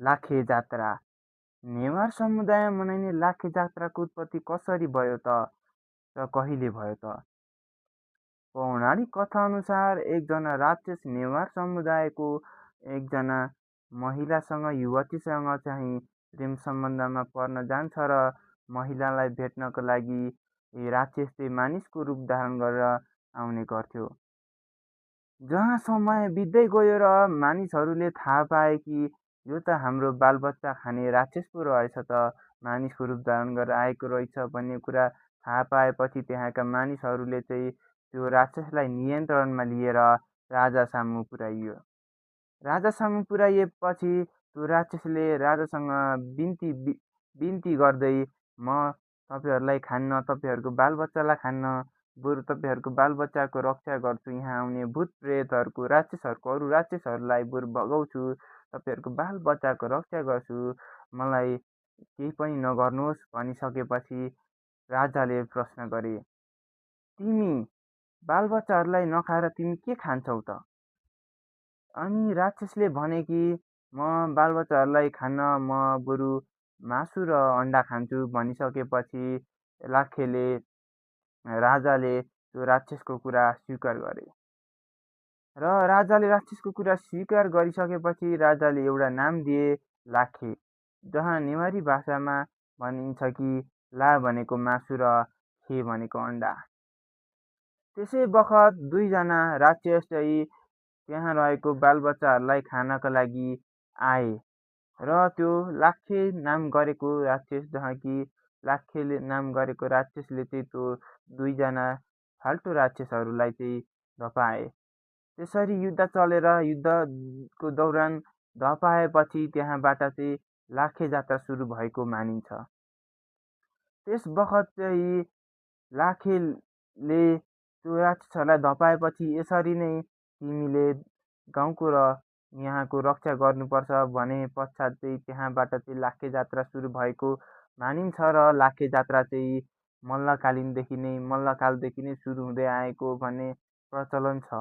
लाखे जात्रा। नेवार समुदाय मनाइने लाखे जात्राको उत्पत्ति कसरी भयो त र कहिले भयो त? पौराणिक कथा अनुसार एकजना राक्षस नेवार समुदायको एकजना महिलासँग युवतीसँग चाहिँ प्रेम सम्बन्धमा पर्न जान्छ र महिलालाई भेट्नको लागि राक्षसले मानिसको रूप धारण गरेर आउने गर्थ्यो। जहाँ समय बित्दै गयो र मानिसहरूले थाहा पाए कि यो त हाम्रो बालबच्चा खाने राक्षस पो रहेछ त, मानिसको रूप धारण गरेर आएको रहेछ भन्ने कुरा थाहा पाएपछि त्यहाँका मानिसहरूले चाहिँ त्यो राक्षसलाई नियन्त्रणमा लिएर राजा सामु पुर्याइयो। राजा सामु पुर्याइएपछि त्यो राक्षसले राजासँग बिन्ती गर्दै, म तपाईँहरूलाई खान्न, तपाईँहरूको बालबच्चालाई खान्न, बरु तपाईँहरूको बालबच्चाको रक्षा गर्छु, यहाँ आउने भूत प्रेतहरूको अरू राक्षसहरूलाई बरु भगाउँछु, तपाईँहरूको बालबच्चाको रक्षा गर्छु, मलाई केही पनि नगर्नुहोस् भनिसकेपछि राजाले प्रश्न गरे, तिमी बालबच्चाहरूलाई नखाएर तिमी के खान्छौ त? अनि राक्षसले भने कि म बालबच्चाहरूलाई खान्न, म बरु मासु र अन्डा खान्छु भनिसकेपछि राजाले त्यो राक्षसको कुरा स्वीकार गरे। र राजाले राक्षसको कुरा स्वीकार गरिसकेपछि राजाले एउटा नाम दिए, लाखे, जहाँ नेवारी भाषामा भनिन्छ कि ला भनेको मासु र खे भनेको अन्डा। त्यसै बखत दुईजना राक्षस चाहिँ त्यहाँ रहेको बालबच्चाहरूलाई खानका लागि आए र त्यो लाखे नाम गरेको राक्षस, जहाँ कि लाखेले नाम गरेको राक्षसले चाहिँ त्यो दुईजना फाल्टु राक्षसहरूलाई चाहिँ धपाए। त्यसरी युद्ध चलेर युद्धको दौरान धपाएपछि त्यहाँबाट चाहिँ लाखे जात्रा सुरु भएको मानिन्छ। त्यस बखत चाहिँ लाखेले त्यो राक्षसहरूलाई धपाएपछि यसरी नै तिमीले गाउँको र यहाँको रक्षा गर्नुपर्छ भने पश्चात चाहिँ त्यहाँबाट चाहिँ लाखे जात्रा सुरु भएको मानिन्छ र लाखे जात्रा चाहिँ मल्लकालदेखि नै सुरु हुँदै आएको भन्ने प्रचलन छ।